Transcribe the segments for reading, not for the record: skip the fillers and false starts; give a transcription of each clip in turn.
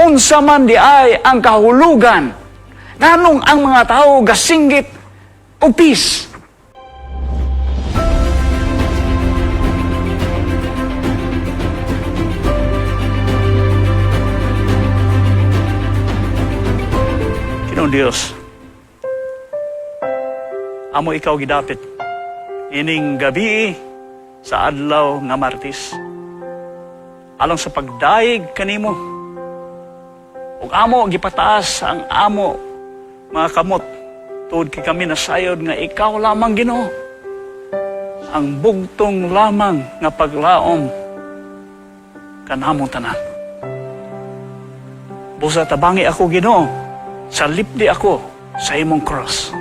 Unsa man di ay ang kahulugan? Nganong ang mga tao gasinggit og peace? Ginoong Dios, amo ikaw gidapit ining gabi sa adlaw nga Martes, alang sa pagdayeg kanimo, ug amo gipataas ang amo mga kamot tungod kay kami nasayod nga ikaw lamang, Ginoo, ang bugtong lamang nga paglaom kanamong tanan. Busa tabangi ako, Ginoo, sa lipdi ako sa imong cross,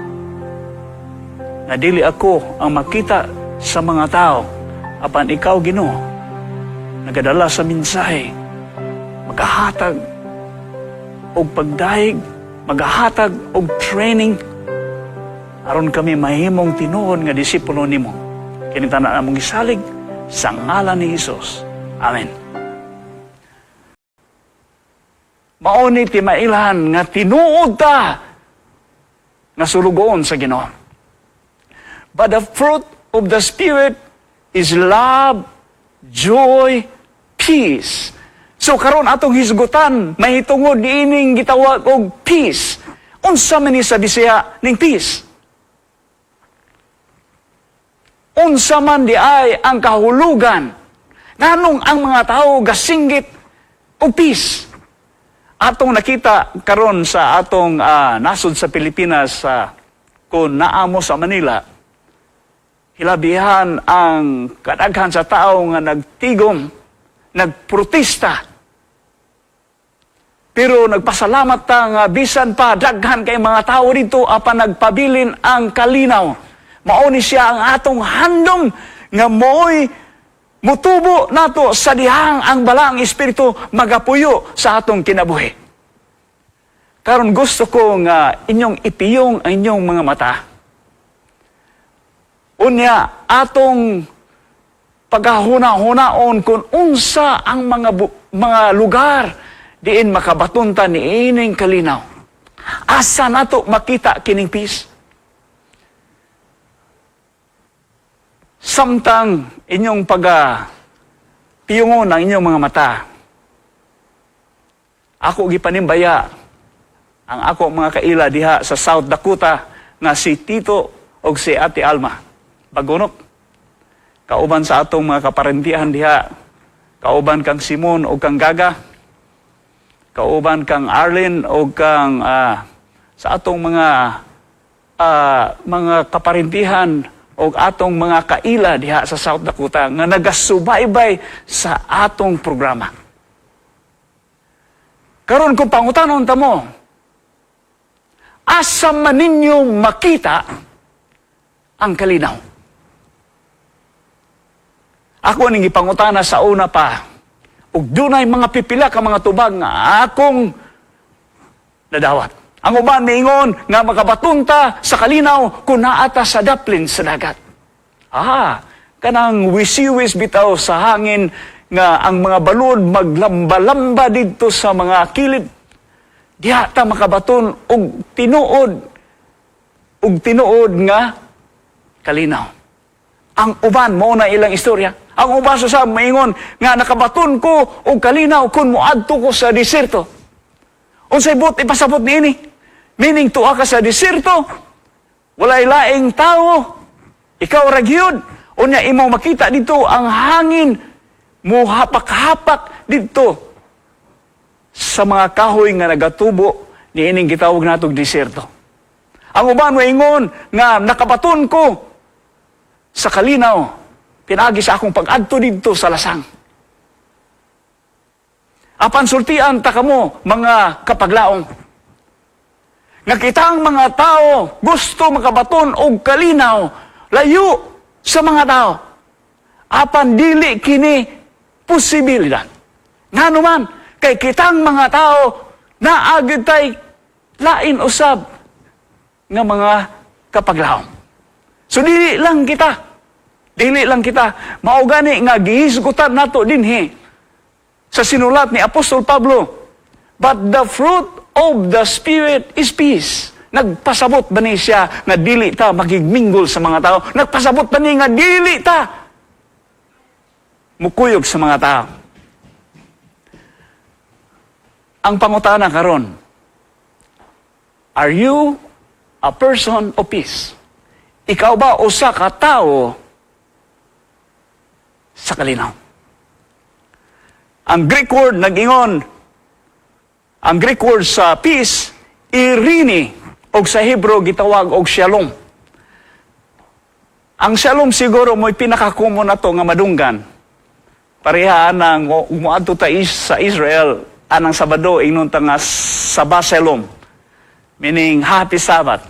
nga dili ako ang makita sa mga tao, apan ikaw, Ginoo, nagadala sa mensahe, magahatag og pagdayeg, magahatag og training aron kami mahimong tinuod nga disipulo nimo. Kini tanan among gisalig sa ngalan ni Hesus. Amen. Mao ni timailhan nga tinuod ta nga sulugoon sa Ginoo. But the fruit of the Spirit is love, joy, peace. So karon atong hisgutan mahitungod niining gitawag og peace. Unsa man ni sa Bisaya ning peace? Unsa man di ay ang kahulugan? Nganong ang mga tao gasinggit og peace? Atong nakita karon sa atong nasod sa Pilipinas, sa kung naamo sa Manila, hilabihan ang kadaghan sa tao nga nagtigom, nagprotesta. Pero nagpasalamat ta nga bisan pa daghan kay mga tao dito, apan nagpabilin ang kalinaw. Mao ni siya ang atong handom nga mo'y mutubo nato sa dihang ang Balaang Espiritu magapuyo sa atong kinabuhi. Karon gusto ko nga inyong ipiyong ang inyong mga mata. Unya atong paghahuna-hunaon kung unsa ang mga lugar diin makabaton ta niining kalinaw. Asa nato makita kining peace? Samtang inyong piyungon ang inyong mga mata, ako gipanimbaya ang ako mga kaila diha sa South Dakota nga si Tito og si Ate Alma Bagunok, kauban sa atong mga kaparentihan diha, kauban kang Simon og kang Gaga, kauban kang Arlene og kang sa atong mga kaparentihan og atong mga kaila diha sa South Dakota nga nagasubaybay sa atong programa. Karon kung pangutanon ta mo, asa man ninyo makita ang kalinaw? Ako ning gipangutana sa una pa, ug dunay mga pipila ka mga tubag nga akong nadawat. Ang uban miingon nga makabatunta sa kalinaw kung naata sa daplin sa dagat. Kanang wisiwis bitaw sa hangin nga ang mga balod maglamba-lamba didto sa mga kilid. Diha ta makabaton og tinuod nga kalinaw. Ang uban mao na ilang istorya. Ang uban sa maingon nga nakabaton ko og kalinaw kung moadto ko sa diserto. Unsay buot ipasabot niini? Meaning tuwa ka sa diserto, walay laing tao, ikaw ra gyud. Unya imo makita dito ang hangin muhapak-hapak dito sa mga kahoy nga nagatubo niining gitawag natog diserto. Ang uban moingon nga nakabaton ko sa kalinaw pinaagi sa akong pag-adto didto sa lasang. Apan sultian ta kamo, mga kapaglaom, nga kitang mga tao gusto makabaton og kalinaw layo sa mga tao. Apan dili kini posibilidad. Ngano man, kay kitang mga tao naa gyud tay lain usab nga mga kapaglaom. So dili lang kita. Dili lang kita. Mao gani nga gihisgutan nato dinhi sa sinulat ni Apostol Pablo. But the fruit of the Spirit is peace. Nagpasabot ba ni siya nga dili ta makigmingle sa mga tao? Nagpasabot ba ni nga dili ta mukuyog sa mga tao? Ang pangutana karon, are you a person of peace? Ikaw ba usa ka tawo sa kalinaw? Ang Greek word nag-ingon, ang Greek word sa peace, irene, og sa Hebrew gitawag og shalom. Ang shalom siguro mo'y pinaka-common na to nga madunggan. Pareha nang muadto ta sa Israel anang Sabado, ingnon ta nga Shabbat Shalom, meaning happy Sabbath.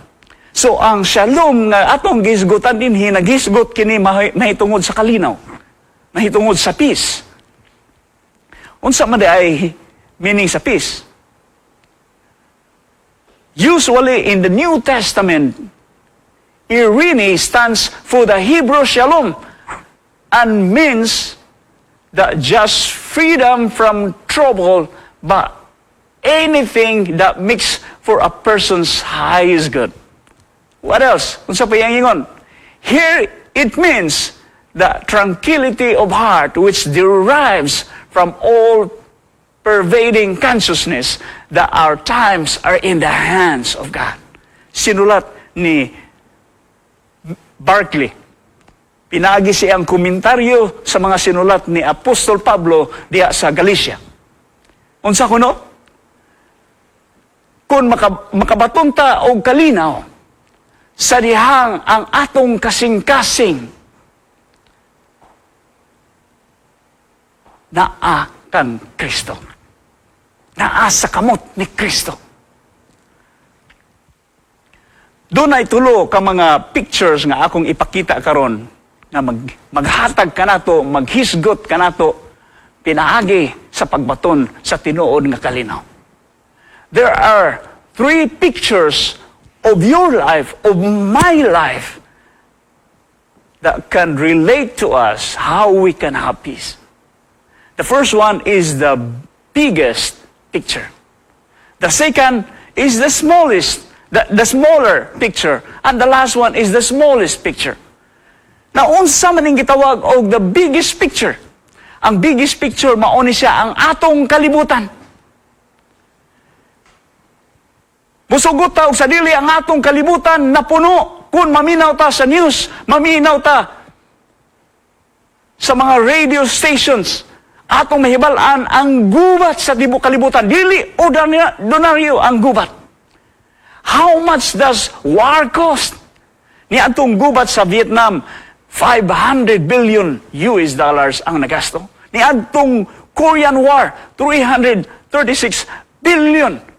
So ang shalom nga atong gisgutan dinhi, nagisgot kini mahitungod sa kalinaw, mahitungod sa peace. Unsa man diay meaning sa peace? Usually in the New Testament, irene stands for the Hebrew shalom and means the just freedom from trouble, but anything that makes for a person's highest good. What else? Unsa pa iyang ingon? Here it means the tranquility of heart which derives from all pervading consciousness that our times are in the hands of God. Sinulat ni Barclay. Pinaagi siyang komentaryo sa mga sinulat ni Apostol Pablo diha sa Galatia. Unsa kuno? Kung makabaton ta og kalinaw sa dihang ang atong kasing-kasing naa kang Kristo. Naa sa kamot ni Kristo. Dunay tulo ka mga pictures nga akong ipakita karon nga maghatag kanato, maghisgot kanato pinaagi sa pagbaton sa tinuod nga kalinaw. There are three pictures of your life, of my life, that can relate to us how we can have peace. The first one is the biggest picture. The second is the smallest, the smaller picture. And the last one is the smallest picture. Now, unsa man ning gitawag og the biggest picture? Ang biggest picture, mao ni siya ang atong kalibutan. Musugot ta og sa dili ang atong kalibutan napuno kung maminaw ta sa news, maminaw ta sa mga radio stations, atong mahibal-an ang gubat sa tibuok kalibutan. Dili ordinaryo ang gubat. How much does war cost? Ni atong gubat sa Vietnam, 500 billion US dollars ang nagasto. Ni atong Korean War, 336 billion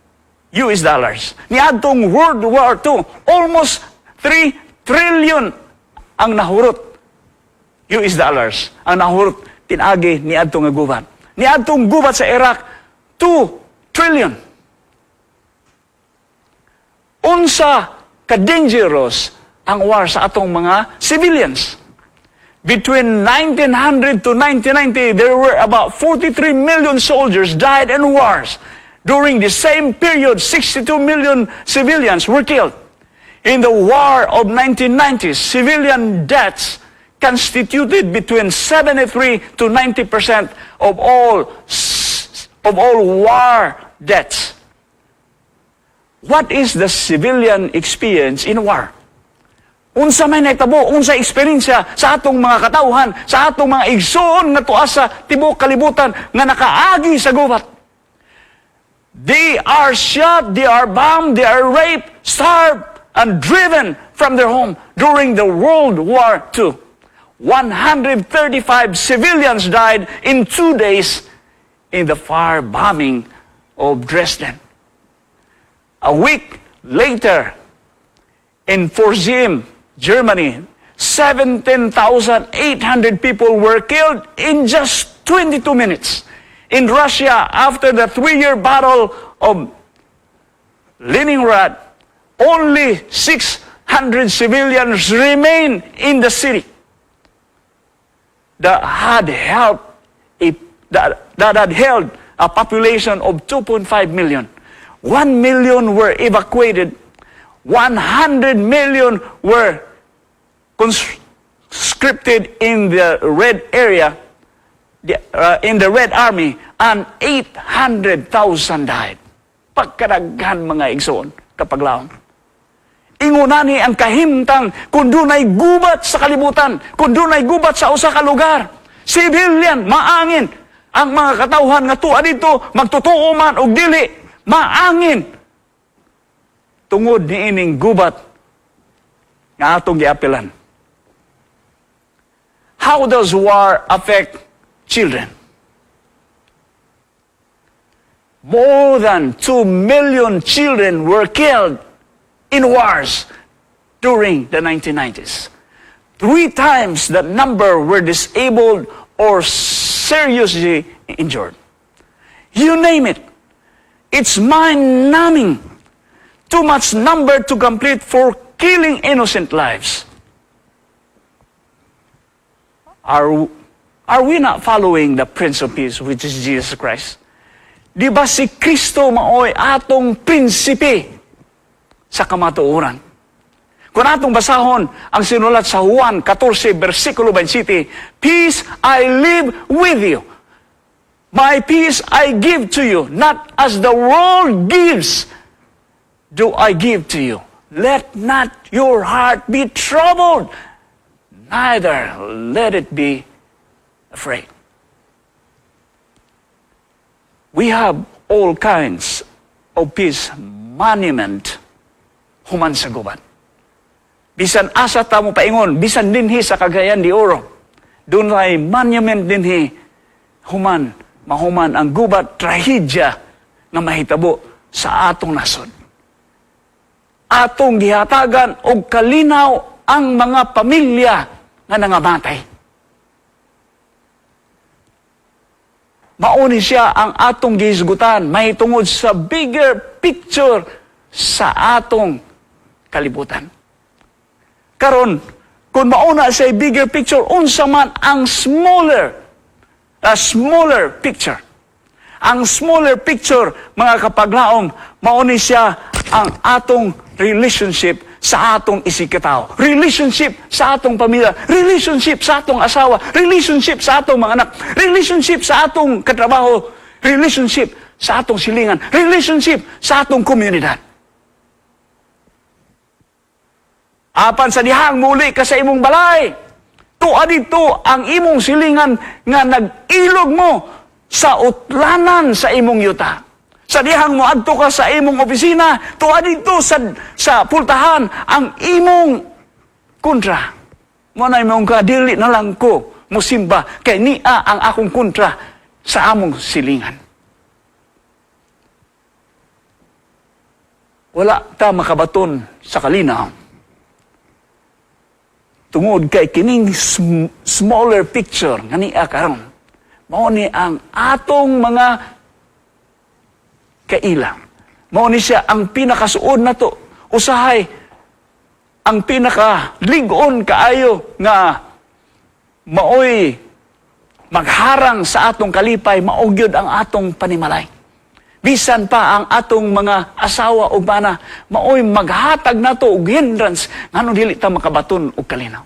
US dollars. Ni atong World War II, almost 3 trillion ang nahurot US dollars ang nahurot pinaagi ni adtong nga gubat. Ni adtong gubat sa Iraq, 2 trillion. Unsa ka dangerous ang war sa atong mga civilians? Between 1900 to 1990, there were about 43 million soldiers died in wars. During the same period, 62 million civilians were killed. In the war of 1990s, civilian deaths constituted between 73 to 90% of all war deaths. What is the civilian experience in war? Unsa may nahitabo, unsa eksperyensya sa atong mga katawhan, sa atong mga igsoon nga tuas sa tibuok kalibutan nga nakaagi sa gubat? They are shot, they are bombed, they are raped, starved, and driven from their home during the World War II. 135 civilians died in 2 days in the fire bombing of Dresden. A week later, in Pforzheim, Germany, 17,800 people were killed in just 22 minutes. In Russia, after the 3-year battle of Leningrad, only 600 civilians remain in the city that had helped a, that, that had held A population of 2.5 million. 1 million were evacuated. 100 million were conscripted in the Red area, in the Red Army, and 800,000 died. Pagkadaghan, mga igsoon, kapaglaom. Ingon ani ang kahimtang kung dunay gubat sa kalibutan, kung dunay gubat sa usa ka lugar. Civilian, maangin. Ang mga katawhan nga tuwa dito, magtotoo man og dili, maangin. Tungod niining gubat nga atong giapilan. How does war affect children? More than 2 million children were killed in wars during the 1990s. Three times that number were disabled or seriously injured. You name it. It's mind-numbing. Too much number to complete for killing innocent lives. Are we not following the Prince of Peace, which is Jesus Christ? Di ba si Kristo maoy atong prinsipe sa kamatuoran? Kung atong basahon ang sinulat sa Juan 14, versikulo 27, "Peace I leave with you. My peace I give to you, not as the world gives, do I give to you. Let not your heart be troubled, neither let it be afraid." We have all kinds of peace monument human sa gubat. Bisan asa ta mo paingon, bisan dinhi sa Cagayan de Oro, dunay monument dinhi human mahuman ang gubat, trahedya nga mahitabo sa atong nasod. Atong gihatagan og kalinaw ang mga pamilya nga nangamatay. Mao ni siya ang atong gihisgutan mahitungod sa bigger picture sa atong kalibutan. Karon, kung mauna sa bigger picture, unsa man ang smaller picture? Ang smaller picture, mga kapaglaom, mao ni siya ang atong relationship sa atong isigkatao. Relationship sa atong pamilya, relationship sa atong asawa, relationship sa atong mga anak, relationship sa atong katrabaho, relationship sa atong silingan, relationship sa atong komunidad. Apan sa dihang muli ka sa imong balay, tuwa dito ang imong silingan nga nag-ilog mo sa utlanan sa imong yuta. Sa dihang moadto ka sa imong opisina, tuwa dito sa pultahan ang imong kontra. Mo na imong ka, "Dili na lang ko musimba kay nia ang akong kontra sa among silingan." Wala ta makabaton sa kalinaw tungod kay kining smaller picture nga nia karon mao ni ang atong mga kaila. Mao ni siya ang pinakasuod nato. Usahay ang pinaka-lig-on kaayo nga maoy magharang sa atong kalipay, mao gyud ang atong panimalay. Bisan pa ang atong mga asawa o bana, maoy maghatag nato og hindrance ngano dili ta makabaton og kalinaw.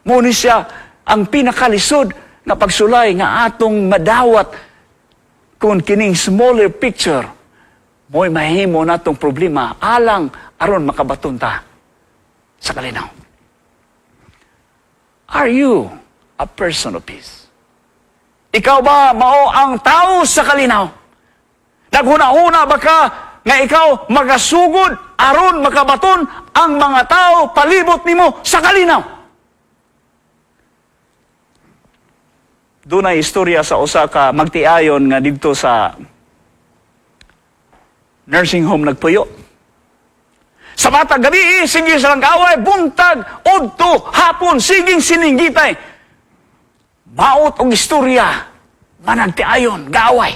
Mao ni siya ang pinakalisod nga pagsulay nga atong madawat kung kining smaller picture mo'y mahimo natong problema alang aron makabaton ta sa kalinaw. Are you a person of peace? Ikaw ba mao ang tao sa kalinaw? Naghuna-huna ba ka nga ikaw magasugod aron makabaton ang mga tao palibot nimo sa kalinaw? Dunay istorya sa usa ka magtiayon nga didto sa nursing home nagpuyo. Sa matag gabi, sige sa away, buntag, udto, hapon, siging sininggitay. Maot og istorya, managtiayon, gaaway.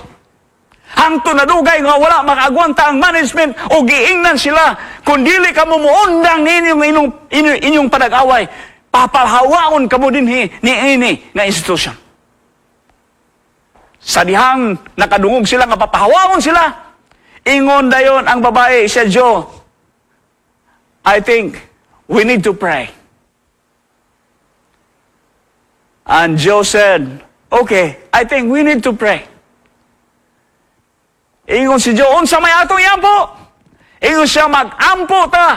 Hangtod nadugay nga wala makaagwanta ang management o giingnan sila, kung dili ka mo muundang ninyong inyong panag-away, papalhawaon kamo dinhi ni ini nga institusyon. Sa dihang nakadungog sila nga papahawaon sila, ingon dayon ang babae siya, "Joe, I think we need to pray." And Joe said, "Okay, I think we need to pray." Ingon si Joe, "Unsa may atong iampo?" Ingon siya, "Mag-ampo ta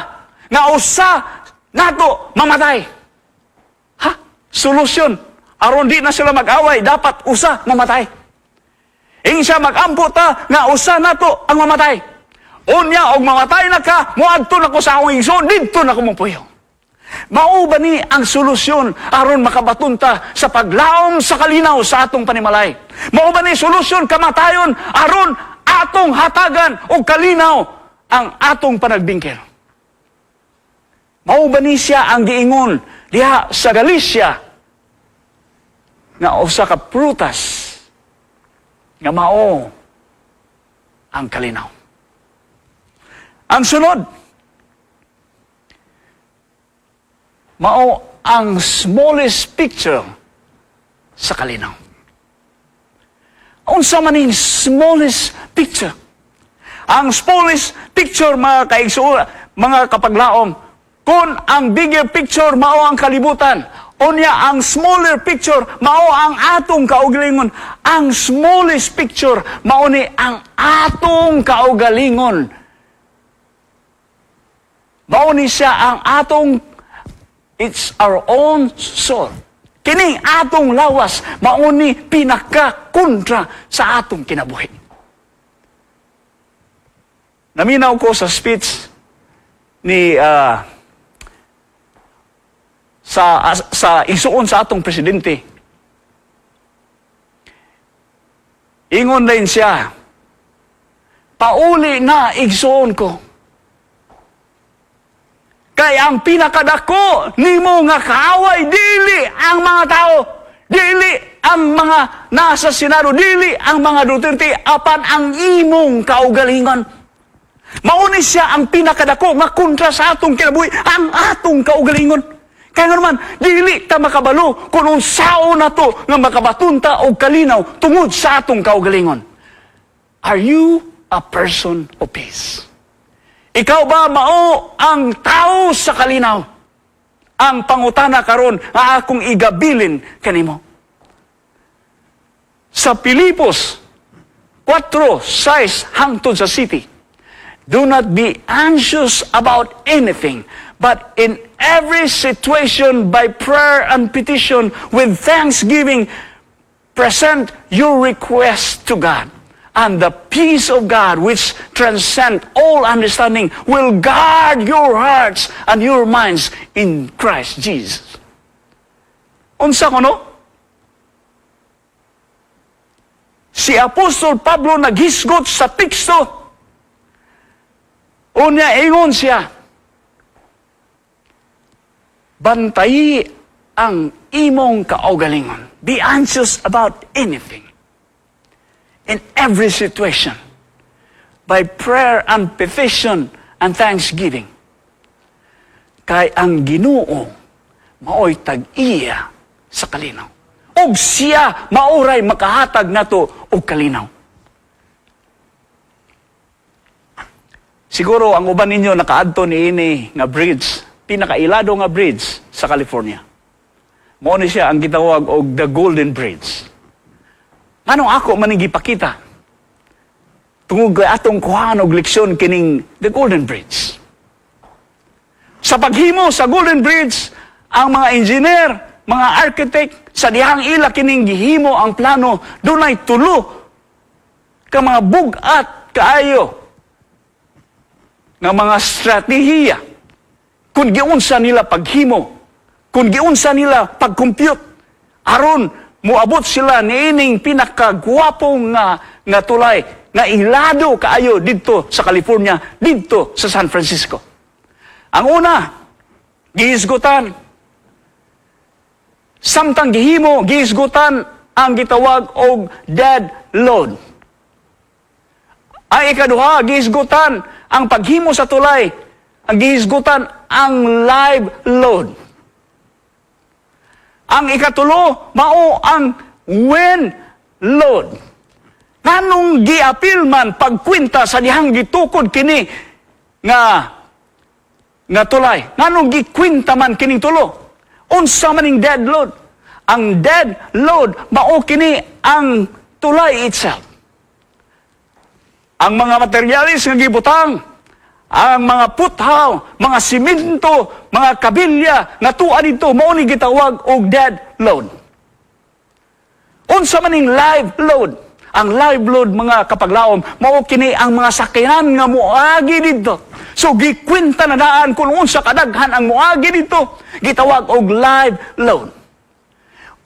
nga usa nato mamatay." Ha? Solusyon. Aron di na sila mag-away, dapat usa mamatay. Ingon siya, "Mag-ampo ta nga usa nato ang mamatay. Unya, og mamatay na ka, moadto na ko sa akong igsoon, didto na ko mopuyo." Mao ba ni ang solusyon aron makabaton ta sa paglaom sa kalinaw sa atong panimalay? Mao ba ni solusyon kamatayon aron atong hatagan og kalinaw ang atong panagbingkir? Mao ba ni siya ang giingon diha sa Galicia nga usa ka prutas nga mao ang kalinaw? Ang sunod, mao ang smallest picture sa kalinaw. Unsa man ning smallest picture? Ang smallest picture, mga kaigsuonan, mga kapaglaom, kung ang bigger picture mao ang kalibutan, unya ang smaller picture mao ang atong kaugalingon. Ang smallest picture mao ni ang atong kaugalingon. Mao ni siya ang atong, it's our own soul. Kining atong lawas mao ni pinaka kontra sa atong kinabuhi. Naminaw ko sa speech ni sa igsuon sa atong presidente. Ingon din siya, "Pauli na, igsuon ko. Kay ang pinakadako nimo nga kaaway dili ang mga tao, dili ang mga nasa Senado, dili ang mga Duterte, apan ang imong kaugalingon." Mao ni siya ang pinakadako nga kontra sa atong kinabuhi, ang atong kaugalingon. Kaya nga naman, dili ta makabalo kung unsaon na to nga makabaton ta og kalinaw tungod sa atong kaugalingon. Are you a person of peace? Ikaw ba mao ang tao sa kalinaw? Ang pangutana karon nga akong igabilin kanimo. Sa Pilipos 4:6 hangtod sa 7. "Do not be anxious about anything, but in every situation, by prayer and petition, with thanksgiving, present your request to God. And the peace of God, which transcends all understanding, will guard your hearts and your minds in Christ Jesus." Unsa kuno? Si Apostol Pablo naghisgot sa teksto. Unya ingon siya, "Bantayi ang imong kaugalingon." Be anxious about anything. In every situation. By prayer and petition and thanksgiving. Kay ang Ginoo maoy tag-iya sa kalinaw. Ug siya mao ray makahatag nato og kalinaw. Siguro ang uban ninyo nakaadto niini nga bridge, pinakailado nga bridge sa California. Mao ni siya ang gitawag og the Golden Bridge. Nganong ako man ning gipakita? Tungod kay atong kuhaan og leksyon kining the Golden Bridge. Sa paghimo sa Golden Bridge, ang mga engineer, mga architect, sa dihang ila kining gihimo ang plano, dunay tulo ka mga bug-at kaayo nga mga estratehiya kung giunsa nila paghimo, kung giunsa nila pag-compute, aron moabot sila niining pinakagwapo nga tulay nga ilado kaayo didto sa California, didto sa San Francisco. Ang una, gihisgutan. Samtang gihimo, gihisgutan ang gitawag og dead load. Ang ikaduha, gihisgutan ang paghimo sa tulay, ang gihisgutan ang live load. Ang ikatulo, mao ang wind load. Nganong giapil man pagkwenta sa dihang gitukod kini nga tulay? Nganong gikwenta man kining tulo? Unsa man ning dead load? Ang dead load mao kini ang tulay itself. Ang mga materialis nga gibutang, ang mga puthaw, mga simento, mga kabilya nga tua dito, mao ni gitawag og dead load. Unsa man ning live load? Ang live load, mga kapaglaom, mao kini ang mga sakyanan nga moagi didto. So gikwenta na daan kung unsa kadaghan ang moagi didto, gitawag og live load.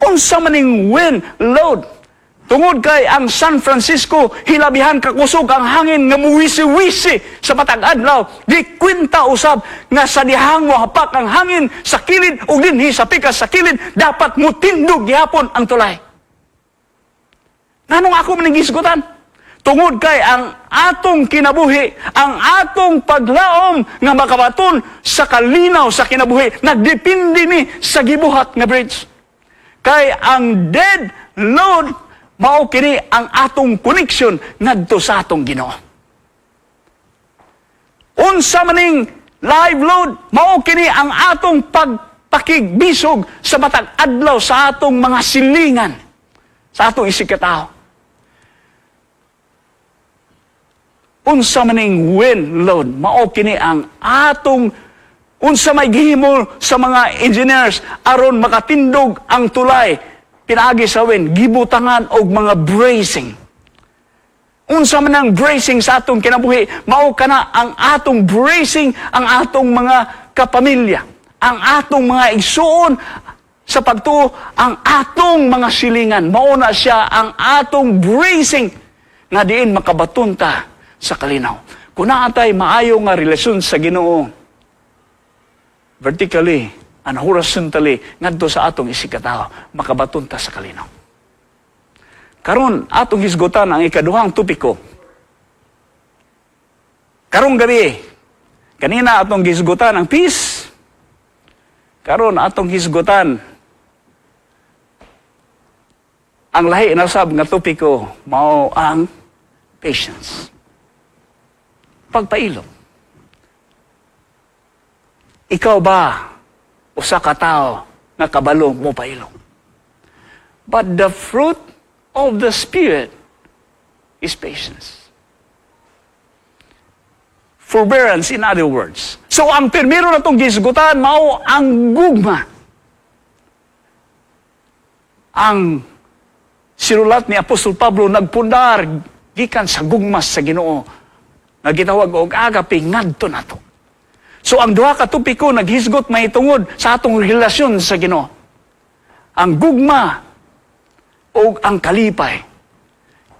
Unsa man ning wind load? Tungod kay ang San Francisco hilabihan kakusog ang hangin nga muwisi-wisi sa matag adlaw, gikwenta usab nga sa dihang mohapak ang hangin sa kilid ug dinhi sa pikas sa kilid, dapat mutindog gihapon ang tulay. Nganong ako man gisgutan? Tungod kay ang atong kinabuhi, ang atong paglaom nga makabaton sa kalinaw sa kinabuhi, nagdepende ni sa gibuhat nga bridge. Kay ang dead load mao kini ang atong connection ngadto sa atong Ginoo. Unsa maning live load? Mao kini ang atong pagpakigbisog sa matag adlaw sa atong mga silingan, sa atong isigkatawo. Unsa maning wind load? Mao kini ang atong unsa may gihimo sa mga engineers aron makatindog ang tulay pinaagi sa wind, gibutangan og mga bracing. Unsa man ang bracing sa atong kinabuhi? Mao kana ang atong bracing, ang atong mga kapamilya, ang atong mga igsuon sa pagtuo, ang atong mga silingan. Mao na siya ang atong bracing nga diin makabaton ta sa kalinaw. Kung naa tay maayo nga relasyon sa Ginoo, vertically and horizontally ngadto sa atong isigkatawo, makabaton ta sa kalinaw. Karon atong hisgutan ang ikaduhang topiko. Karong gabi, kanina atong hisgutan ang peace. Karon atong hisgutan ang lahi na sab nga topiko, mao ang patience. Pagpailong. Ikaw ba usa ka tawo nga kabalo mo pailong? But the fruit of the Spirit is patience. Forbearance, in other words. So ang primero natong gisgutan mao ang gugma. Ang sinulat ni Apostol Pablo nagpundar gikan sa gugma sa Ginoo nga gitawag og agape ngadto nato. So ang duha ka topiko naghisgot mahitungod sa atong relasyon sa Ginoo. Ang gugma o ang kalipay.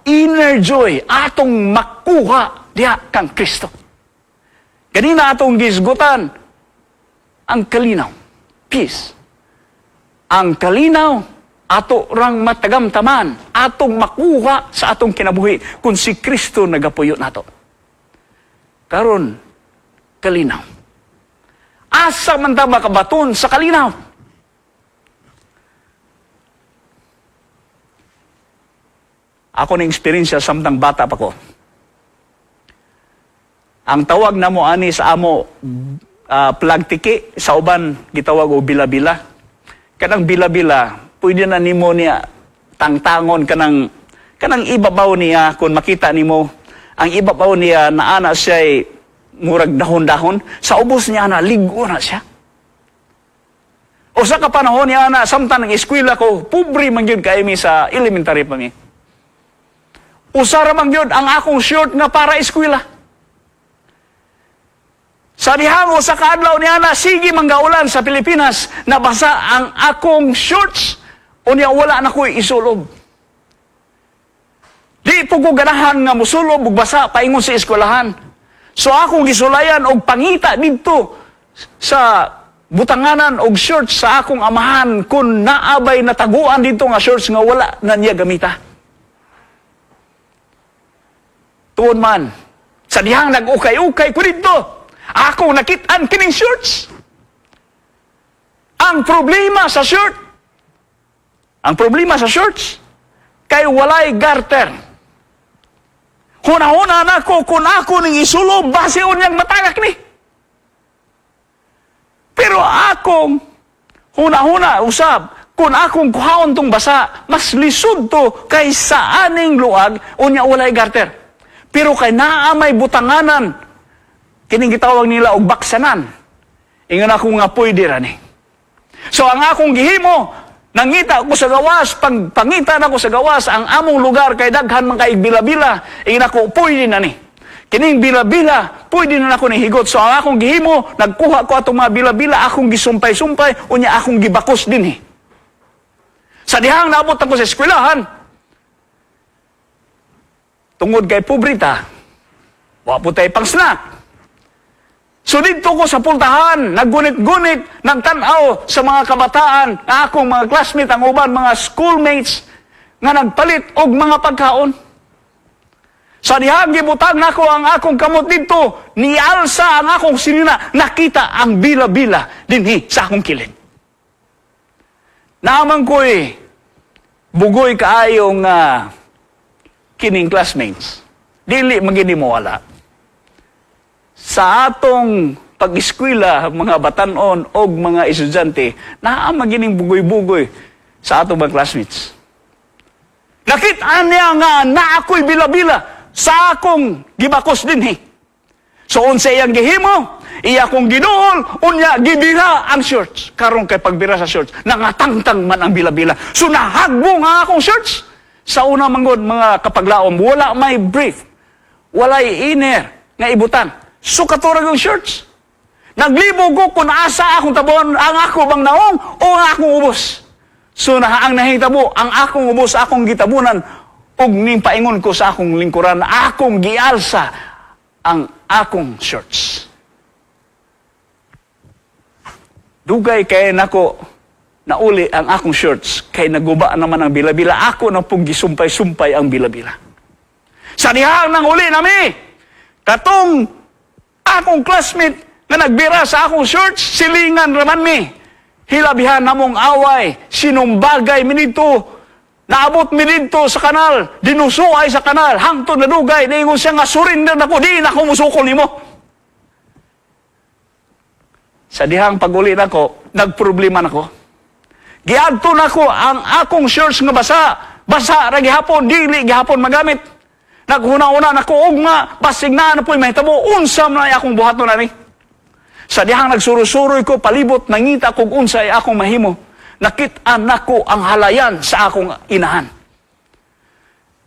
Inner joy atong makuha diha kang Kristo. Ganina atong gisgutan ang kalinaw, peace. Ang kalinaw ato rang matagamtaman, atong makuha sa atong kinabuhi kung si Kristo nagapuyo nato. Karon, kalinaw. Asa man ta makabaton sa kalinaw? Ako ning eksperyensya samtang bata pa ko. Ang tawag namo ani sa amo plagtiki, sa uban gitawag og bila-bila. Kanang bila-bila, pwede na nimo niya tangtangon kanang ibabaw niya. Kung makita nimo ang ibabaw niya, naana siya murag dahon-dahon, sa ubos niya na ligo na siya. O sa kapanahon niya na samtang ng eskwela ko, pobre man gyud kay mi, sa elementary pa mi. Usa ra man gyud ang akong short nga para eskwela. Sa dihang usa ka adlaw niya na sige manggaulan sa Pilipinas, nabasa ang akong shorts, unya wala na ko'y isulob. Di po ko ganahan nga musulob ug basa paingon sa eskwelahan. So akong gisulayan og pangita didto sa butanganan og shorts sa akong amahan kung naabay nataguan didto nga shorts nga wala na niya gamita. Tuon man, sa dihang nag-ukay-ukay ko didto, ako nakit-an kining shorts. Ang problema sa shorts, kay walay garter. Huna-huna nako kung ako ning isulo, base unyang matagak ni. Pero akong huna-huna usab, kung akong kuhaon tong basa, mas lisod to kaysa aning luag, unya walay garter. Pero kay naa may butanganan, kining gitawag nila og baksanan. Ingon ako nga pwede ra ni. So ang akong gihimo, nangita ko sa gawas, pag pangita nako sa gawas, ang among lugar kay daghan man kay bila-bila, ingon ako pwede na ni. Kining bila-bila, pwede na nako ni higot. So ang akong gihimo, nagkuha ko atong mga bila-bila, akong gisumpay-sumpay, unya akong gibakos dinhi. Sa dihang naabot ako sa eskwelahan, tungod kay pobreta, wa po tay pang snack. So didto ko sa pultahan, naggunit-gunit, nagtan-aw sa mga kabataan, na akong mga classmate, ang uban, mga schoolmates, nga nagpalit og mga pagkaon. Sa dihang gibutang nako ang akong kamot didto, nialsa ang akong sinina, nakita ang bila-bila dinhi sa akong kilid. Naaman ko'y bugoy kaayong kining classmates. Dili magini mawala. Sa atong pag-eskwela, mga batanon og mga estudyante, naa magining bugoy-bugoy sa atong mga classmates. Nakita niya nga na ako'y bila-bila sa akong gibakos dinhi. So unsa iyang gihimo? Iya kong giduol, unya gibira ang shorts. Karon kay pagbira sa shorts, nangatangtang man ang bila-bila. So nahagbong ang akong shorts. Sa una manggod, mga kapaglaom, wala may brief, walay inner nga ibutan. So katurag yung shorts. Naglibog ko kung asa akong tabon, ang ako bang naong o ang akong ubos. So na ang nahitabo, ang akong ubos, akong gitabunan, ug ning paingon ko sa akong lingkuran, akong gialsa ang akong shorts. Dugay kay nako nauli ang akong shorts, kay naguba naman ang bila-bila. Ako na pong gisumpay-sumpay ang bila-bila. Sa dihang nang uli nami, katong akong classmate nga nagbira sa akong shorts, silingan raman mi. Hilabihan namong away, sinumbagay mi didto, naabot mi didto sa kanal, dinusuay sa kanal, hangtod na dugay, niingon siya nga surrender nako, di na ako musukol nimo. Sa dihang pag-uli nako, nagproblema nako. Giadto nako ang akong shorts nga basa, basa ra gihapon, dili gihapon magamit. Naghuna-una nako ugma, basig na ano po'y mahitabo, unsa man ay akong buhaton ani. Sa dihang nagsuroy-suroy ko palibot, nangita kog unsa ay akong mahimo. Nakit-an nako ang halayan sa akong inahan.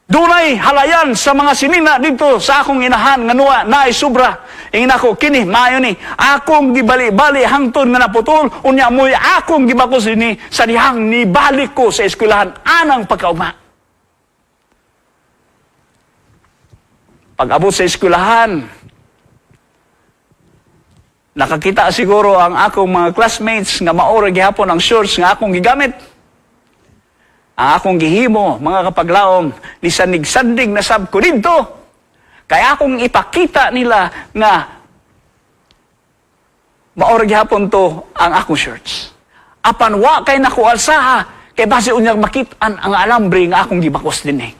Dunay halayan sa mga sinina dito sa akong inahan nga nuwa naay sobra. Ingin ako kini maayo ni akong gibali-bali hangtod nga naputol, unya mo'y akong gibakos dinhi sa dihang nibalik ko sa eskwelahan anang pagkaugma. Pag-abot sa eskwelahan, nakakita siguro ang akong mga classmates nga maura gihapon ang shorts nga akong gigamit. Ang akong gihimo, mga kapaglaom, ni sanig-sandig na sab ko didto. Kaya akong ipakita nila nga maura gihapon to ang akong shorts. Apan wa kay nako alsaha, kay base unyag makit-an ang alambre nga akong gibakos dinhi.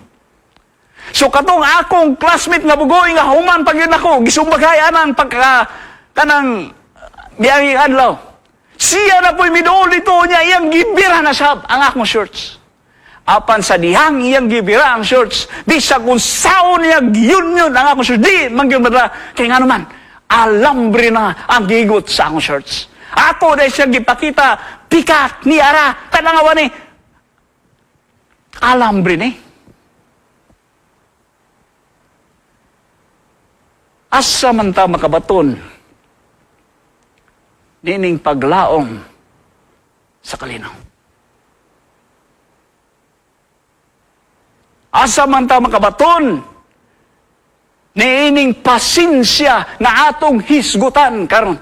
So katong akong classmate nga bugoy nga human pag yun ako, gisumbagay anang pagka kanang biyanging adlaw. Siya na po'y miduol dito niya, iyang gibira na sab ang akong shorts. Apan sa dihang iyang gibira ang shorts, bisag kung saon niya yun yun ang akong shorts, di man gyud madala. Kaya nga naman, alambre na ang gigot sa akong shorts. Ako dahil siyang gipakita, pikat ni ara, tanangawa ni, alambre ni. Asa man ta makabaton nining paglaom sa kalinaw? Asa man ta makabaton niining pasensya nga atong hisgutan karon?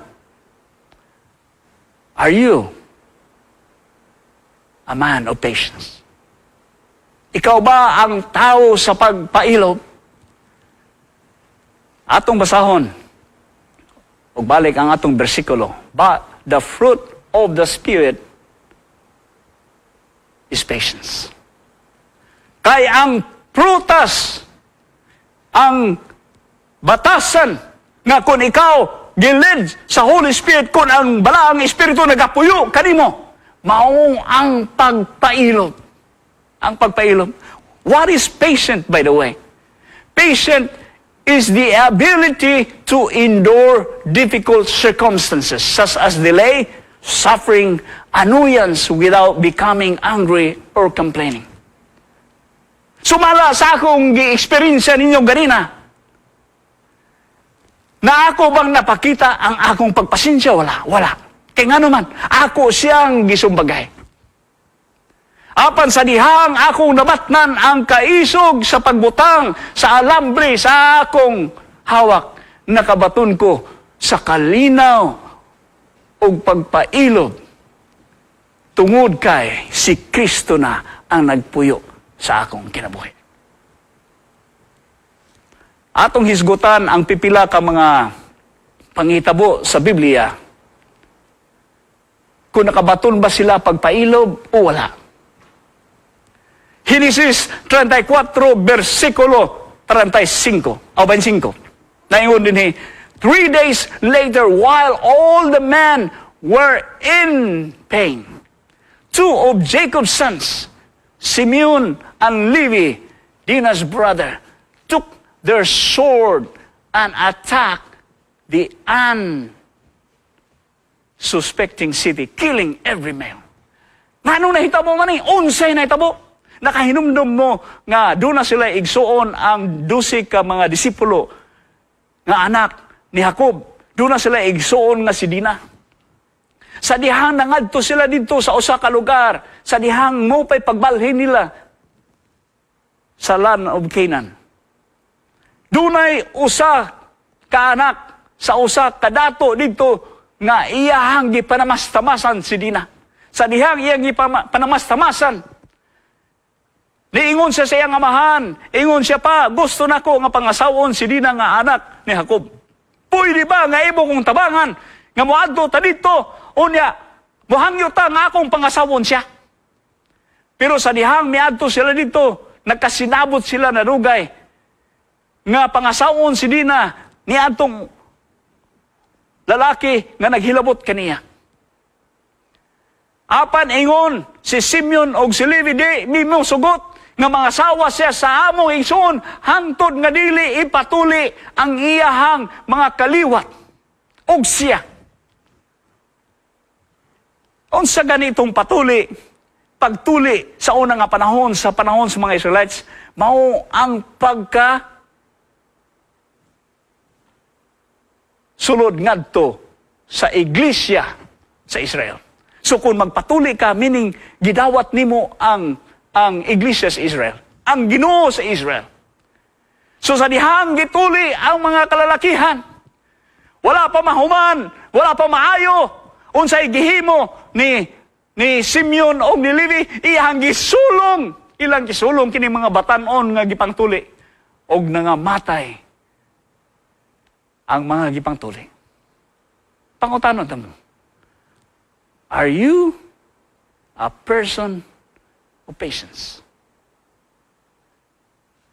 Are you a man of patience? Ikaw ba ang tao sa pagpailob? Atong basahon, ug balik ang atong bersikulo. But the fruit of the Spirit is patience. Kay ang prutas Ang batasan nga kung ikaw gi-lead sa Holy Spirit, kung ang Balaang Espiritu nagapuyo kanimo, mao ang pagpailob. Ang pagpailob. What is patient, by the way? Patient is the ability to endure difficult circumstances such as delay, suffering, annoyance without becoming angry or complaining. Sumala sa akong gi-experience ninyo ganina, na ako bang napakita ang akong pagpasensya? Wala, wala. Kay ngano man, ako siyang gisumbagay. Apan sa dihang akong nabatnan ang kaisog sa pagbutang sa alambre sa akong hawak, nakabaton ko sa kalinaw ug pagpailob tungod kay si Kristo na ang nagpuyo sa akong kinabuhi. Atong hisgutan ang pipila ka mga panghitabo sa Biblia kung nakabaton ba sila pagpailob o wala. Genesis 34, versikulo 35, o 25. Naingon dinhi, "3 days later, while all the men were in pain, two of Jacob's sons, Simeon and Levi, Dinah's brother, took their sword and attacked the unsuspecting city, killing every male." Nganong nahitabo man ni? Unsay nahitabo? Nakahinumdum mo nga duna sila igsuon ang 12 ka mga disipulo nga anak ni Jacob. Duna sila igsuon nga si Dina. Sa dihang nangadto sila didto sa usa ka lugar, sa dihang mao pay pagbalhin nila sa land of Canaan, dunay usa ka anak sa usa ka dato didto nga iyahang gipanamastamasan si Dina. Sa dihang iyang gipanamastamasan, niingon siya sa iyang amahan, ingon siya pa, "Gusto nako nga pangasawon si Dina nga anak ni Jacob. Pwede ba nga imo kong tabangan nga moadto ta didto, unya mohangyo ta nga akong pangasawon siya?" Pero sa dihang miadto sila didto, nagkasinabot sila na rugay nga pangasawon si Dina ni atong lalaki nga naghilabot kaniya. Apan ingon si Simeon og si Levi, "Di mi mosugot nga mangasawa siya sa among igsoon hangtod nga dili ipatuli ang iyahang mga kaliwat og siya." Unsa ganitong patuli? Pagtuli sa unang nga panahon, sa panahon sa mga Israelites, mao ang pagka sulod ngadto sa iglesia sa Israel. So kung magpatuli ka, meaning gidawat nimo ang iglesia sa Israel, ang Ginoo sa Israel. So sa dihang gituli ang mga kalalakihan, wala pa mahuman, wala pa maayo, unsay gihimo ni Simeon o ni Levi, iyang gisulong, ilang gisulong kini mga batanon nga gipangtuli og nangamatay ang mga gipangtuli. Pangutanon ta mo, are you a person of patience?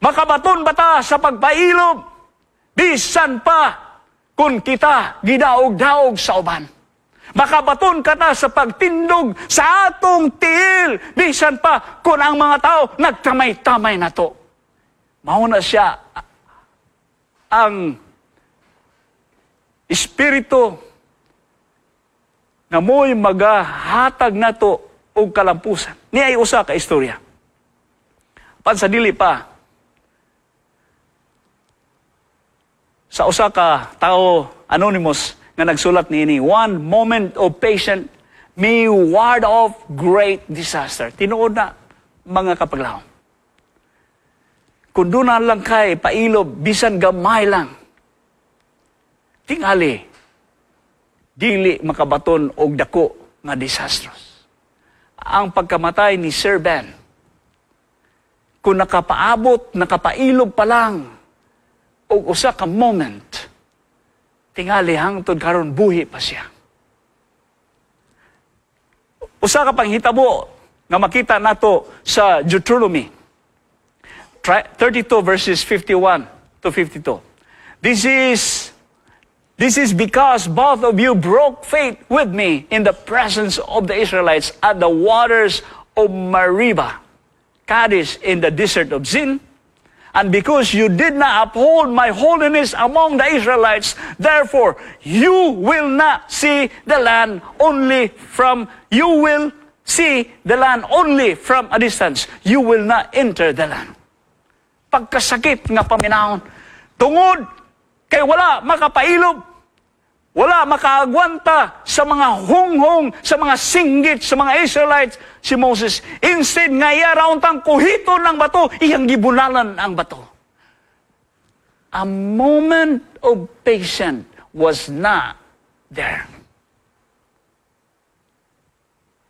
Makabaton ba ta sa pagpailob bisan pa kung kita gidaog-daog sa uban? Makabaton ka ta sa pagtindog sa atong tiil bisan pa kung ang mga tao nagtamay-tamay na to? Mao na siya ang espiritu nga mo'y magahatag nato og kalampusan. Ni ay usa ka istorya. Pan sa dili pa, sa usa ka tao anonymous nga nagsulat niini, "One moment of patience may ward off great disaster." Tinuod na, mga kapaglahom. Kung duna lang kay pailob, bisan gamay lang, tingali, dili makabaton og dako nga disasters. Ang pagkamatay ni Sir Ben, kung nakapaabot, nakapailob pa lang, og usa ka moment, tingali hangtod karon buhi pa siya. Usa ka panghitabo nga makita nato sa Deuteronomy 32 verses 51. to 52. This is because both of you broke faith with me in the presence of the Israelites at the waters of Meribah, Kadesh in the desert of Zin, and because you did not uphold my holiness among the Israelites, therefore you will not see the land only from, you will see the land only from a distance. You will not enter the land. Pagkasakit nga paminawon. Tungod kay wala makapailob, wala makaagwanta sa mga hunghong, sa mga singgit, sa mga Israelites, si Moses. Instead nga iya ra untang kuhiton ang bato, iyang gibunalan ang bato. A moment of patience was not there.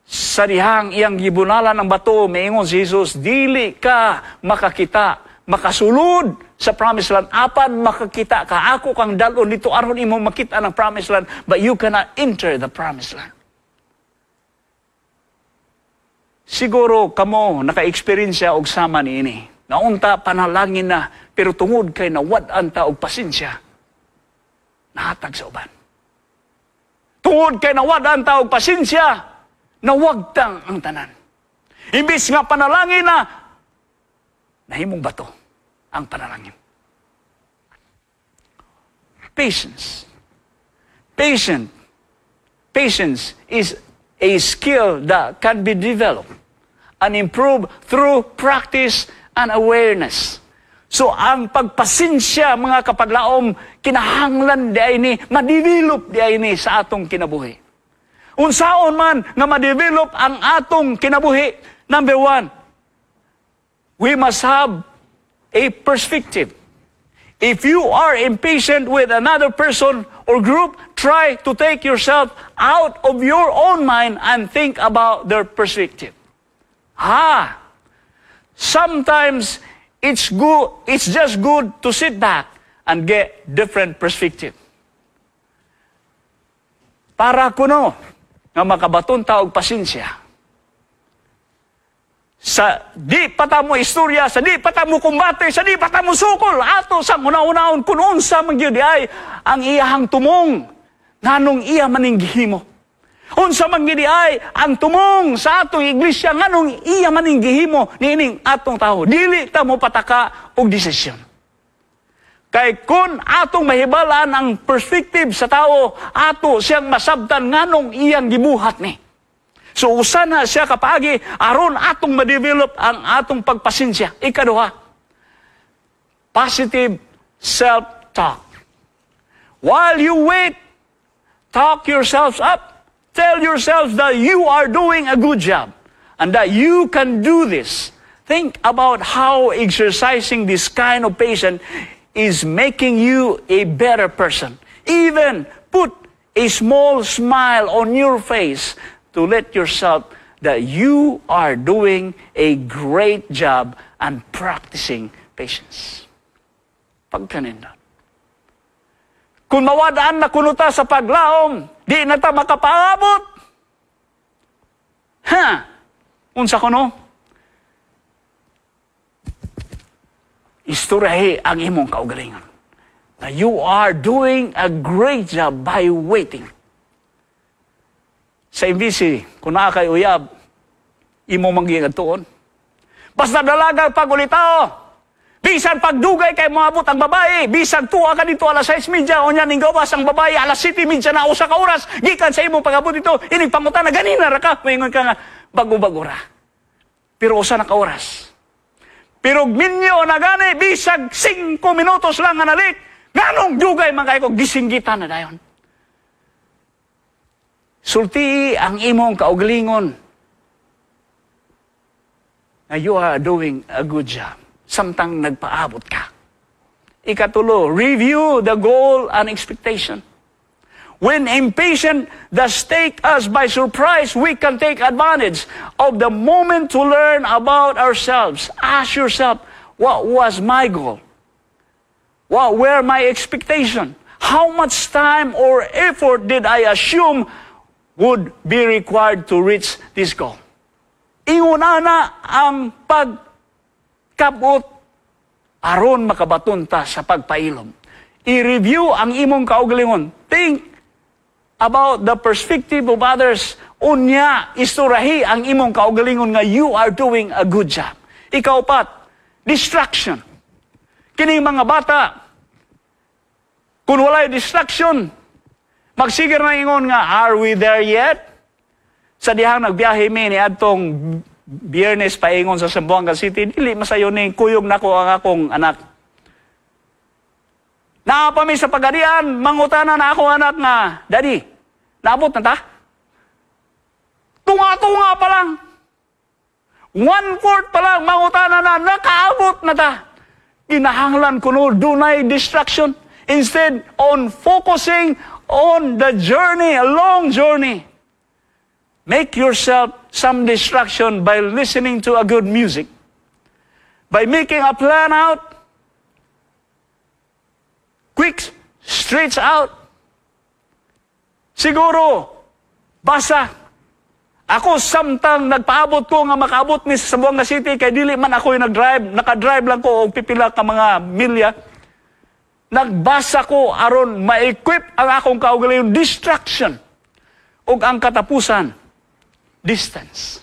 Sa dihang iyang gibunalan ang bato, miingon si Jesus, "Dili ka makakita, makasulod sa promised land. Apan makakita ka. Ako kang dalon dito aron imo makita ang promised land, but you cannot enter the promised land." Siguro kamo naka-experience og sama niini. Naunta panalangin na, pero tungod kay nawad-an ta og pasensya, nahatag sa uban. Tungod kay nawad-an ta og pasensya, nawagtang ang tanan. Imbis nga panalangin na, nahimong bato ang panalangin. Patience. Patient. Patience is a skill that can be developed and improved through practice and awareness. So ang pagpasensya, mga kapaglaom, kinahanglan diay ni, ma-develop diay ni sa atong kinabuhi. Unsaon man nga ma-develop ang atong kinabuhi? Number one, we must have a perspective. If you are impatient with another person or group, try to take yourself out of your own mind and think about their perspective. Ha! Sometimes it's good, it's just good to sit back and get different perspective. Para kuno nga makabaton ta og pasensya, sa di pa ta mo istorya, sa di pa ta mo kumbate, sa di pa ta mo sukol, ato sa una-unaon kung unsa man gyud ay ang iyahang tumong, nganong iya maning gihimo. Unsa man gyud ay ang tumong sa atong iglesia, nganong iya maning gihimo niining atong tao. Dili ta mo pataka og desisyon. Kay kung atong mahibalaan ang perspective sa tao, ato siyang masabtan nganong iyang gibuhat ni. So usa na siya kapaagi aron atong ma-develop ang atong pagpasensya. Ikaduha, positive self-talk. While you wait, talk yourselves up. Tell yourselves that you are doing a good job and that you can do this. Think about how exercising this kind of patience is making you a better person. Even put a small smile on your face to let yourself that you are doing a great job and practicing patience. Pagkanindot. Kung mawadaan na kuno ta sa paglaom, di na ta makapaabot. Ha? Unsa kuno? Istoryahe ang imong kaugalingon na you are doing a great job by waiting. Sa MBC, kung naa kay uyab, imo manggiingadtuon. Basta dalaga pag ulitao, bisan pagdugay kay moabot ang babae, bisan tuwa ka dito alas 6:30, unya ning gawas ang babae alas 7:30 na 1 ka oras, gikan sa imong pag-abot dito, inig pangutana, ganina ra ka, moingon ka nga, bago-bago ra. Pero usa na ka oras. Pero minyo na gani, bisag 5 minutos lang nga nalit, nganong dugay man kay ko, gisinggitan na dayon. Sultii ang imong kaugalingon na you are doing a good job samtang nagpaabot ka. Ikatulo, review the goal and expectation. When impatient does take us by surprise, we can take advantage of the moment to learn about ourselves. Ask yourself, "What was my goal? What were my expectations? How much time or effort did I assume would be required to reach this goal?" Ingon ana ang pagkabot Aron makabaton ta sa pagpailom. I-review ang imong kaugalingon. Think about the perspective of others. Unya, istoryahi ang imong kaugalingon nga you are doing a good job. Ikaupat, distraction. Kining mga bata, kung walay distraction, magsigir na ingon nga, "Are we there yet?" Sa dihang nagbiyahe mi ni adtong Biyernes paingon sa Zamboanga City, dili masayo ni kuyog nako ang akong anak. Naa pa mi sa pagadian, mangutana na ako anak nga, "Daddy, naabot na ta?" Tunga-tunga pa lang. One-fourth pa lang, mangutana na, "Nakaabot na ta?" Kinahanglan kuno dunay distraction. Instead on focusing on the journey, a long journey. Make yourself some distraction by listening to a good music, by making a plan out, quick stretch out. Siguro, basa. Ako samtang nagpaabot ko nga makaabot mi sa Zamboanga City kay dili man ako yung nag-drive, naka-drive lang ko og pipila ka mga milya. Nagbasa ko aron ma-equip ang akong kaugalingon, distraction ug ang katapusan, distance.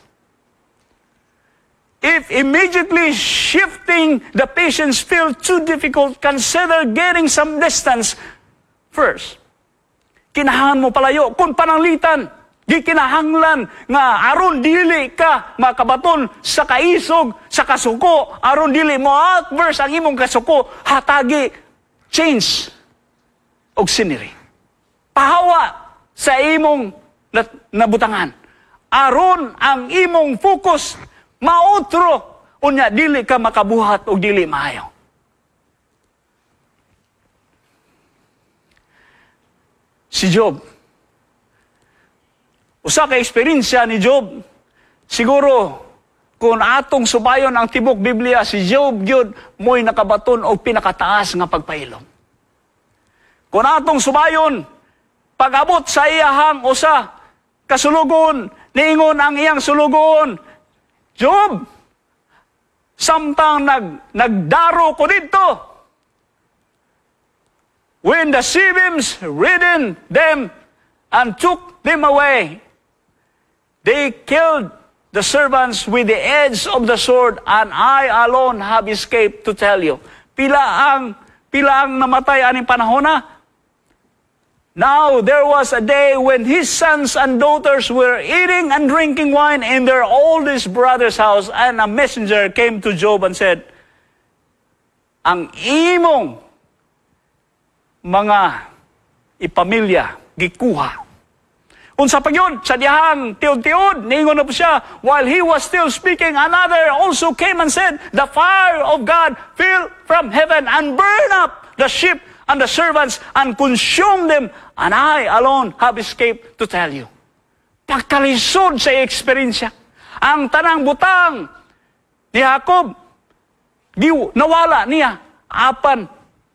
If immediately shifting the patients feel too difficult, consider getting some distance first. Kinahanglan mo palayo. Kung pananglitan, gikinahanglan nga aron dili ka makabaton sa kaisog, sa kasuko, aron dili mo outburst ang imong kasuko, hatagi change og scenery. Pahawa sa imong nabutangan. Aron ang imong focus mautro, unya dili ka makabuhat og dili maayo. Si Job. Usa ka eksperyensya ni Job, siguro kung atong subayon ang tibok Biblia, si Job gyud mo'y nakabaton og pinakataas nga pagpailom. Kung atong subayon, pag-abot sa iyahang usa kasulugon, niingon ang iyang sulugon, "Job, samtang nagdaro ko didto, when the Sebims ridden them and took them away, they killed the servants with the edge of the sword, and I alone have escaped to tell you." Pila ang namatay aning panahon na? Now there was a day when his sons and daughters were eating and drinking wine in their oldest brother's house, and a messenger came to Job and said, "Ang imong mga ipamilya gikuha." Unsa pa gyud sa dihang tiud-tiud, niingon na po siya, while he was still speaking, another also came and said, "The fire of God fell from heaven and burned up the sheep and the servants and consumed them, and I alone have escaped to tell you." Pagkalisod sa eksperyensya, ang tanang butang ni Jacob, di, nawala niya, apan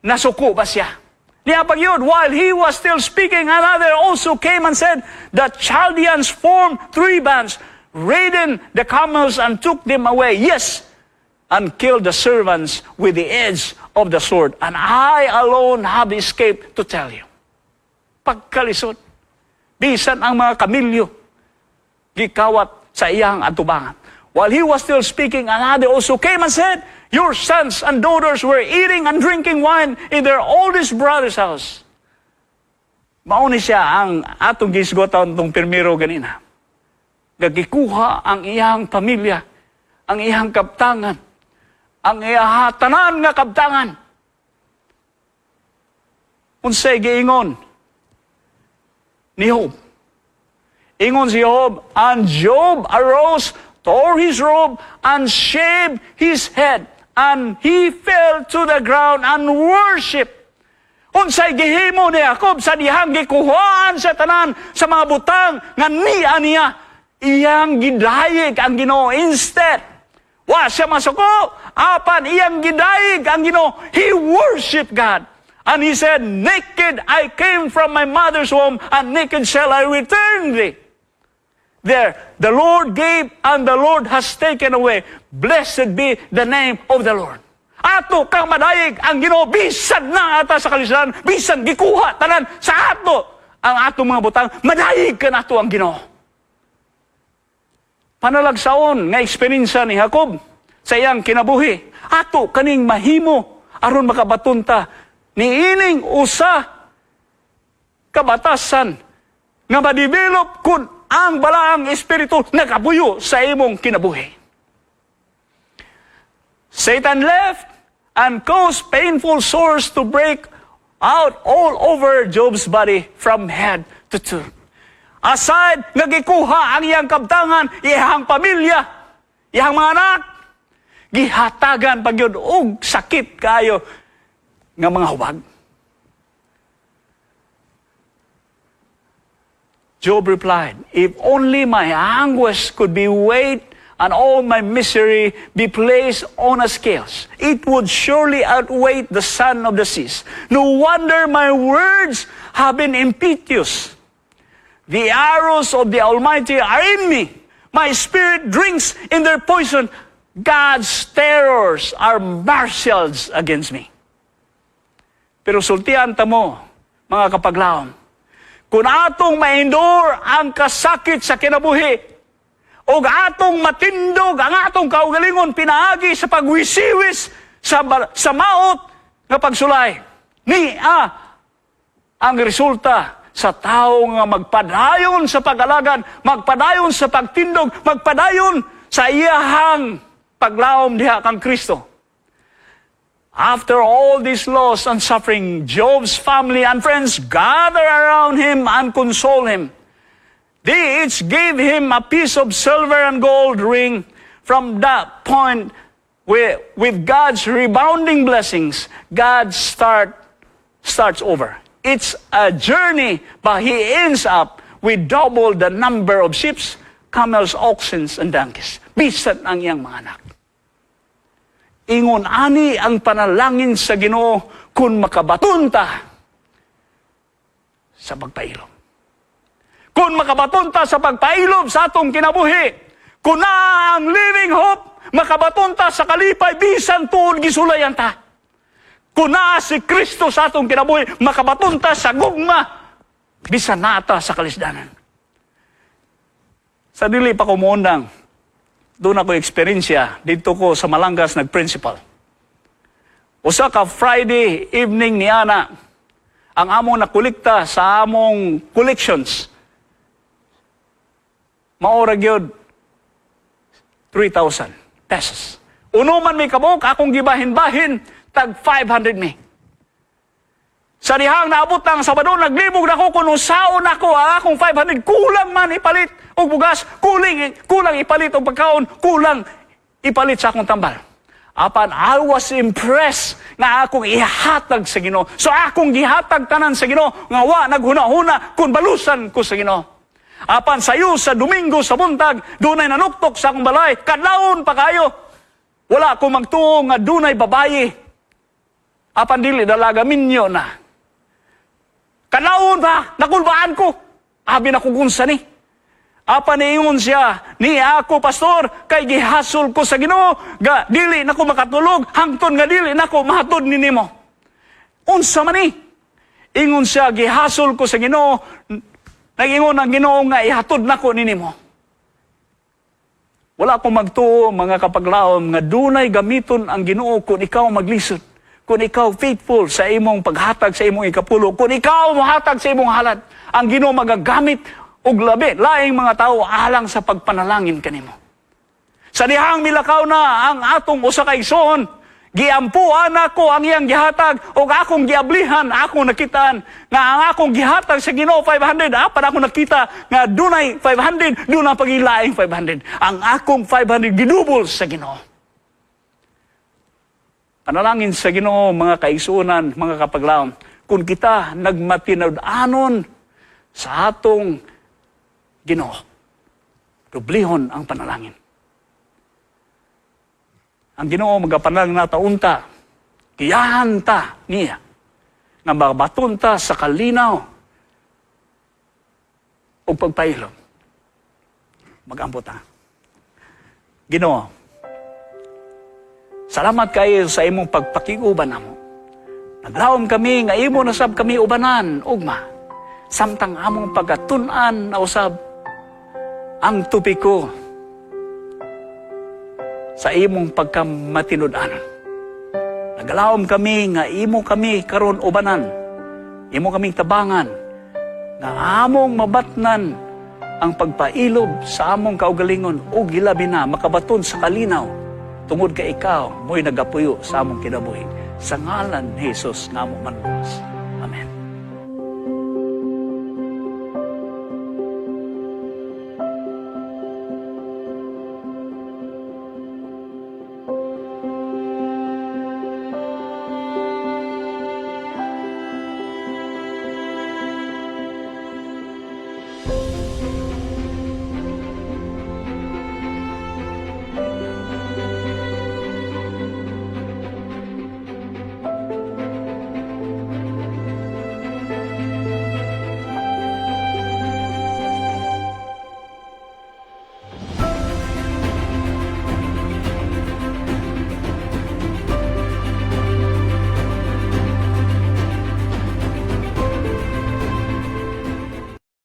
nasuko ba siya? Niya pag yun, while he was still speaking, another also came and said, "The Chaldeans formed three bands, raided the camels and took them away. Yes, and killed the servants with the edge of the sword. And I alone have escaped to tell you." Pagkalisod, bisan ang mga kamilyo, gikawat sa iyang atubangan. While he was still speaking, another also came and said, "Your sons and daughters were eating and drinking wine in their oldest brother's house." Mao ni siya ang atong gisgotan tong pirmiro ganina. Gagikuha ang iyang pamilya, ang iyang kabtangan, ang iyang tanan nga kabtangan. Unsay giingon ni Job? Ingon si Job, "And Job arose, tore his robe, and shaved his head, and he fell to the ground and worshiped." Unsay gihimo ni Jacob sa dihang gikuhaan sa tanan sa mga butang nga niya niya, iyang gidayeg ang Ginoo instead. Wa siya masuko, apan iyang gidayeg ang Ginoo. He worshiped God. And he said, "Naked I came from my mother's womb, and naked shall I return thee. There, the Lord gave and the Lord has taken away. Blessed be the name of the Lord." Ato kang madayeg ang Ginoo bisan naa ta sa kalisdan, bisan gikuha tanan sa ato ang atong mga butang, madayeg kanato ang Ginoo. Panalagsaon nga eksperyensya ni Jacob sa iyang kinabuhi. Ato kaning mahimo aron makabaton ta niining usa kabatasan nga ma-develop kung ang Balaang Espiritu nagabuyo sa imong kinabuhi. Satan left and caused painful sores to break out all over Job's body from head to toe. Aside nga gikuha ang iyang kabtangan, iyang pamilya, iyang mga anak, gihatagan pa gyud og sakit kayo nga mga hubag. Job replied, "If only my anguish could be weighed and all my misery be placed on a scales, it would surely outweigh the sand of the seas. No wonder my words have been impetuous. The arrows of the Almighty are in me. My spirit drinks in their poison. God's terrors are marshaled against me." Pero sultian ta mo, mga kapaglaom, kung atong ma-endure ang kasakit sa kinabuhi, o atong matindog ang atong kaugalingon pinaagi sa pagwisiwis sa maot nga pagsulay, nia ang resulta sa tao nga magpadayon sa pag-alagad, magpadayon sa pagtindog, magpadayon sa iyahang paglaom diha kang Kristo. After all this loss and suffering, Job's family and friends gather around him and console him. They each gave him a piece of silver and gold ring. From that point, with God's rebounding blessings, God starts over. It's a journey, but he ends up with double the number of sheep, camels, oxen, and donkeys. Bisan ang iyang mga anak. Ingon ani ang panalangin sa Ginoo kung makabaton ta sa pagpailom. Kung makabaton ta sa pagpailom sa atong kinabuhi, kung naa ang living hope, makabaton ta sa kalipay bisan tuod gisulayan ta. Kung naa si Kristo sa atong kinabuhi, makabaton ta sa gugma bisan naa ta sa kalisdanan. Sa dili pa ko muundang, duna ko eksperyensya didto ko sa Malangas nag-principal. Usa ka Friday evening ni ana, ang among nakolekta sa among collections, mao ra gyud 3,000 pesos. Uno man mi kabuok, akong gibahin-bahin, tag 500 mi. Sa dihang naabot ang Sabado, naglibog na ko kung unsaon nako ang akong 500. Kulang man ipalit og bugas, kulang ipalit og pagkaon, kulang ipalit sa akong tambal. Apan I was impressed nga akong ihatag sa Ginoo. So akong gihatag tanan sa Ginoo nga wa naghuna-huna kung balusan ko sa Ginoo. Apan sayo sa Domingo sa buntag, dunay nanuktok sa akong balay, kadlawon pa kayo. Wala ko magtuo nga dunay babayi. Apan dili dalaga, minyo na. Kadlawon pa, nakulbaan ko. Abi na kung unsa ni. Apan niingon siya, "Ni ako, pastor, kay gihasol ko sa Ginoo, ga dili na ko makatulog, hangtod nga dili na ko mahatod ni nimo." "Unsa man ni?" Ingon siya, "Gihasol ko sa Ginoo, nagingon ang Ginoo nga ihatod nako ni nimo." Wala ko magtuo, mga kapaglaom, nga dunay gamiton ang Ginoo kung ikaw maglisod. Kung ikaw faithful sa imong paghatag sa imong ikapulo, kung ikaw mohatag sa imong halad, ang Ginoo magagamit og labi laing mga tao alang sa pagpanalangin kanimo. Sa dihang milakaw na ang atong usa ka igsoon, giampuan nako ang iyang gihatag ug akong giablihan, akong nakitaan nga ang akong gihatag sa Ginoo 500, apan ako nakita nga dunay 500, dunay pagilaing 500. Ang akong 500 gidubol sa Ginoo. Panalangin sa Ginoo, mga kaigsuonan, mga kapaglaom, kung kita nagmatinud-anon sa atong Ginoo, dublihon ang panalangin. Ang Ginoo magapanalangin nato unta, giyahan ta niya, nga makabaton ta sa kalinaw o pagpailom. Mag-ampo ta. Ginoo, Salamat kayo sa imong pagpakiguban namo. Naglaom kami nga imo na sab kami ubanan ugma. Samtang among pagkatun-an na usab ang topiko sa imong pagkamatinud-anon. Naglaom kami nga imo kami karon ubanan. Imo kaming tabangan nga among mabatnan ang pagpailob sa among kaugalingon ug hilabi na makabaton sa kalinaw tungod kay ikaw mo'y nagapuyo sa among kinabuhi. Sa ngalan ni Jesus nga among Manluwas. Amen.